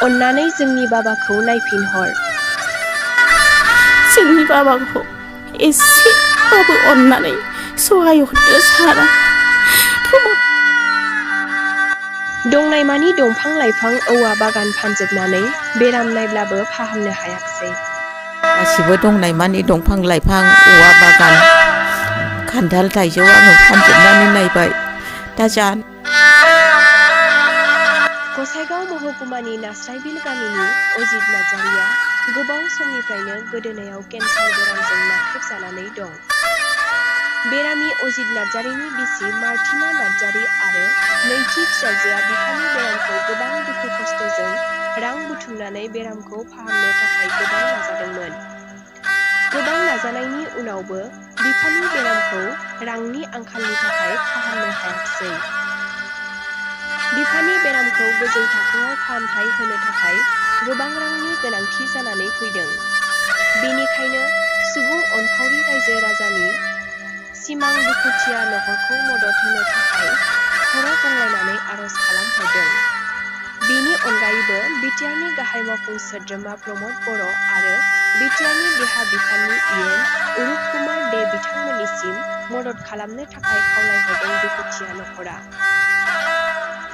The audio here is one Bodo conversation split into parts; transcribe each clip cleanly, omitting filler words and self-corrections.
अन्नानै जोंनि बाबाखौ नायफिनहर। जोंनि बाबाखौ एसेबाबो अन्नानै सहाय हरदो सारा। दंनायमानि दंफां लाइफां औवा बागान फानजोबनानै बेराम नायब्लाबो फाहामनो हायाखिसै। गासिबो दंनायमानि दंफां लाइफां औवा बागान खान्थाल थाइजौ आङो फानजोबनानै नायबाय दा गसाइगाव महकुमानि नास्रायबिल गामिनि अजित नार्जारिया गोबाव समनिफ्रायनो गोदोनायाव केन्सार बेरामजों नाख्रेबजानानै दं। बेरामि अजित नार्जारिनि बिसि मार्टिना नार्जारि आरो नैथि फिसाजोआ बिफानि बेरामखौ गोबां दुखु खस्थ'जों रां बुथुमनानै बेरामखौ फाहामनो थाखाय गोबां नाजादोंमोन। गोबां नाजानायनि उनावबो बिफानि बेरामखौ रांनि आंखालनि थाखाय फाहामनो हायाखिसै। बिफानि बेरामखौ गोजौ थाखोआव फाहामथाय होनो थाखाय गोबां रांनि गोनांथि जानानै फैदों। बेनिखायनो सुबुं अनफावरि रायजो राजानि सिमां दुखुथिया नखरखौ मदद होनो थाखाय खर' गंग्लायनानै आर'ज खालामहरदों। बेनि अनगायैबो बिटिआरनि गाहाय मावफुं सोद्रोमा प्रमद बर' आरो बिटिआरनि देहा बिफाननि इएन अरुप कुमार दे बिथांमोननिसिम मदद खालामनो थाखाय खावलायहरदों।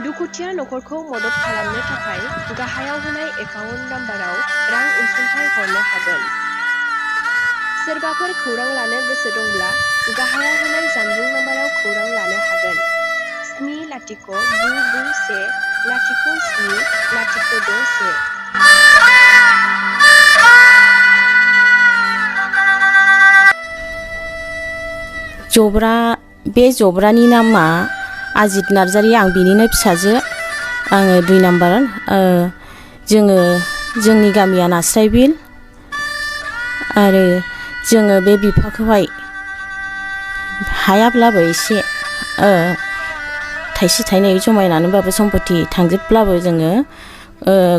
दुखुथिया नखरखौ मदद खालामनो थाखाय गाहायाव होनाय एकाउन्ट नाम्बाराव रां अनसुंथाइ हरनो हागोन। सोरबाफोर खौरां लानो गोसो दंब्ला गाहायाव होनाय जानबुं नाम्बाराव खौरां लानो हागोन। 70991070261। बे जब्रानि नामा अजित नार्जारि, आं बिनिनो फिसाजो, आङो 2 नाम्बार। जोंनि गामिया नास्रायबिल आरो जोङो बे बिफाखौहाय हायाब्लाबो एसे थाइसे थाइनै जमायनानैबाबो सम्पति थांजोबब्लाबो जोङो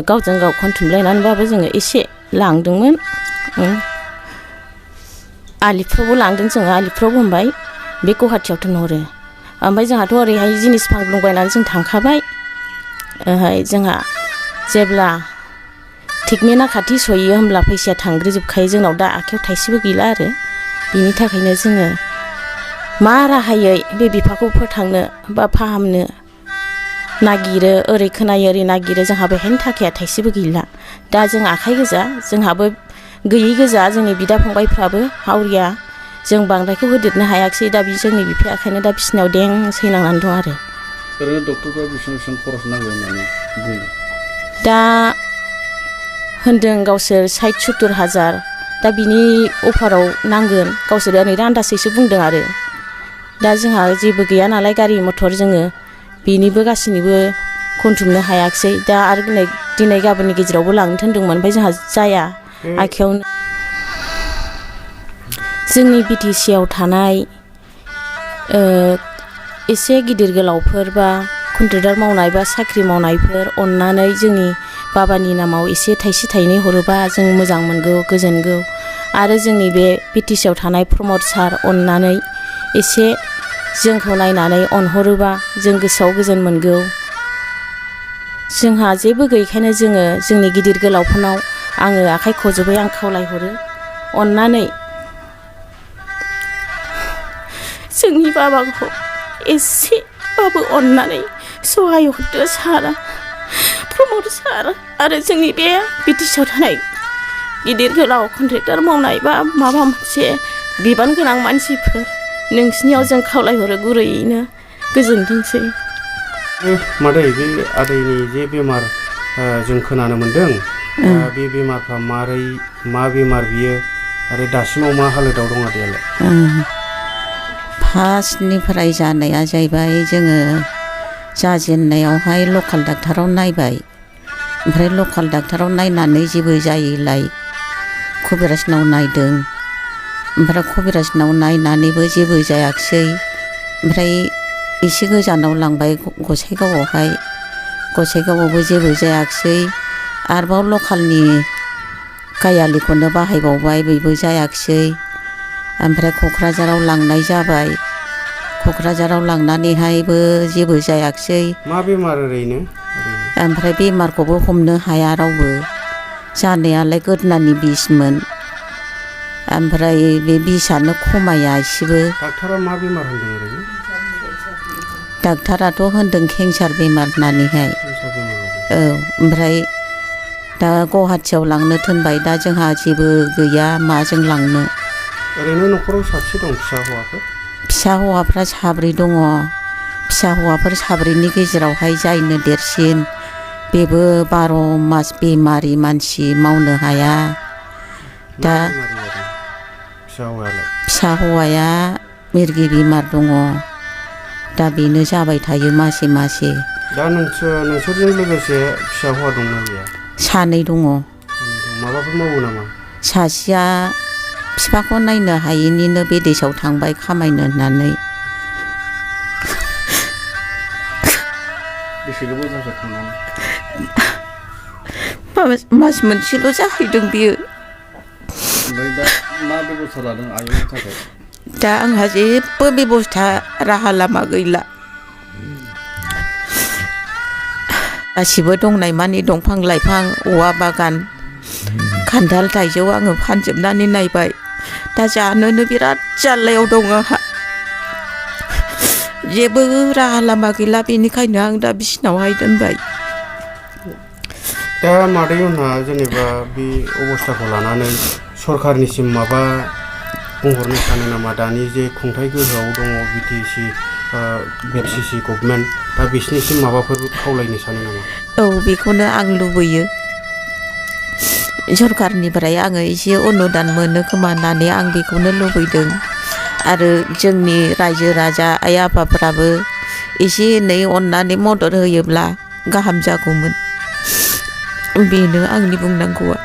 गावजों गाव खनथुमलायनानैबाबो जोङो एसे लांदोंमोन। आलिफ्रावबो लांदों जोङो, आलिफ्रावबो होनबाय बे गुवाहाटियाव थिनहरो। ओमफ्राय जोंहाथ' ओरैहाय जिनिस फानग्लुंबायनानै जों थांखाबाय। जोंहा जेब्ला ट्रिटमेन्टआ खाथि सहैयो होमब्ला फैसाया थांग्रोजोबखायो जोंनाव, दा आखाइयाव थाइसेबो गैला आरो बिनि थाखायनो जोङो मा राहायै बे बिफाखौ फोथांनो बा फाहामनो नागिरो। ओरै खोनायो ओरै नागिरो, जोंहा बेहायनो थाखाया थाइसेबो गैला। दा जों आखाइ गोजा, जोंहाबो गैयै गोजा, जोंनि बिदा फंबायफ्राबो हावरिया, जों बांद्रायखौ होदेरनो हायाखिसै। दा जोंनि बिफाया ओंखायनो दा बिसिनायाव दें सैनांनानै दं आरो। ओरैनो डक्टरफ्रा बेसेबां खरस नांगौ होननानै बुङो? दा होनदों गावसोर 60-70 हाजार। दा बिनि अफाराव नांगोन, गावसोर ओरैनो आन्दाजैसो बुंदों आरो। दा जोंहा जेबो गैया नालाय गारि मथर, जोङो बेनिबो गासैनिबो खनथुमनो हायाखिसै। दा आरो दिनै गाबोननि गेजेरावबो लांनो थिनदोंमोन, ओमफ्राय जोंहा जाया आखायावनो। जोंनि बिटिसिआव थानाय एसे गिदिर गोलावफोर बा कन्ट्रेक्टर मावनाय बा साख्रि मावनायफोर अननानै जोंनि बाबानि नामाव एसे थाइसे थाइनै हरोबा जों मोजां मोनगौ, गोजोनगौ। आरो जोंनि बे बिटिसिआव थानाय प्रमद सार अननानै एसे जोंखौ नायनानै अनहरोबा जों गोसोआव गोजोन मोनगौ। जोंहा जेबो गैयैखायनो जोङो जोंनि गिदिर गोलावफोरनाव आङो आखाइ खजबै आं खावलायहरो, अननानै जोंनि बाबाखौ एसेबाबो अननानै सहाय हरदो सारा, प्रमद सार आरो जोंनि बे बिटिसिआव थानाय गिदिर गोलाव कन्ट्रेक्टर मावनाय बा माबा मोनसे बिबान गोनां मानसिफोर, नोंसिनियाव जों खावलायहरो गुरैयैनो। गोजोनथोंसै। मादै, बे आदैनि जे बेमार जों खोनानो मोन्दों, बे बेमारफ्रा मा बेमार बियो आरो दासिमाव मा हालोदाव दं आदैयालाय? फार्स्टनिफ्राय जानाया जाहैबाय, जोङो जाजेननायावहाय लकेल डाक्टाराव नायबाय। ओमफ्राय लकेल डाक्टाराव नायनानै जेबो जायैलाय कबिराजनाव नायदों। ओमफ्राय कबिराजनाव नायनानैबो जेबो जायाखिसै। ओमफ्राय एसे गोजानाव लांबाय गसाइगावआवहाय, गसाइगावआवबो जेबो जायाखिसै। आरोबाव लकेलनि गायालिखौनो बाहायबावबाय, बेबो जायाखिसै। ओमफ्राय क'क्राझाराव लांनाय जाबाय, क'क्राझाराव लांनानैहायबो जेबो जायाखिसै। मा बेमार ओरैनो? ओमफ्राय बेमारखौबो हमनो हाया रावबो जानायालाय गोदनानि बिसमोन ओमफ्राय बे बिसआनो खमाया एसेबो डाक्टारा मा बेमार होनदों ओरैनो डाक्टाराथ' होनदों केन्सार बेमार होननानैहाय केन्सार बेमार औ ओमफ्राय दा गुवाहाटियाव लांनो थिनबाय दा जोंहा जेबो गैया माजों लांनो ओरैनो न'खराव साबसे दं फिसा हौवाफोर फिसा हौवाफ्रा साब्रै दङ फिसा हौवाफोर साब्रैनि गेजेरावहाय जायनो देरसिन बेबो 12 मास बेमारि मानसि मावनो हाया दा फिसा हौवाया मिरगि बेमार दङ दा बेनो जाबाय थायो मासे मासे दा नोंसोरजों लोगोसे फिसा हौवा दंना गैया सानै दङ माबाफोर मावो नामा सासेया बिफाखौ नायनो हायैनिनो बिदेशआव थांबाय खामायनो होननानै बेसे गोबाव जाखो थांनानै मास मोनसेल' जाहैदों बियो ओमफ्राय दा मा बेबस्था लादों आयंनि थाखाय दा आंहा जेबो बेबस्था राहा लामा गैला गासिबो दंनाय मानि दंफां लाइफां औवा बागान खान्थाल थाइजौ आङो फानजोबनानै नायबाय दा जानोनो बिराद जाल्लायाव दङ आंहा जेबो राहा लामा गैला बेनिखायनो आं दा बिसिनावहाय दोनबाय दा मादैमोनहा जेनेबा बे अबस्थाखौ लानानै सरकारनिसिम माबा बुंहरनो सानो नामा दानि जे खुंथाय गोहोआव दङ बिटिसि बिटिसि गभर्नमेन्ट दा बिसिनिसिम माबाफोर खावलायनो सानो नामा औ बेखौनो आं लुबैयो सरकारनिफ्राय आङो एसे अनुदान मोनो खोमा होननानै आं बेखौनो लुबैदों आरो जोंनि रायजो राजा आइ आफाफ्राबो एसे एनै अननानै मदद होयोब्ला गाहाम जागौमोन बेनो आंनि बुंनांगौआ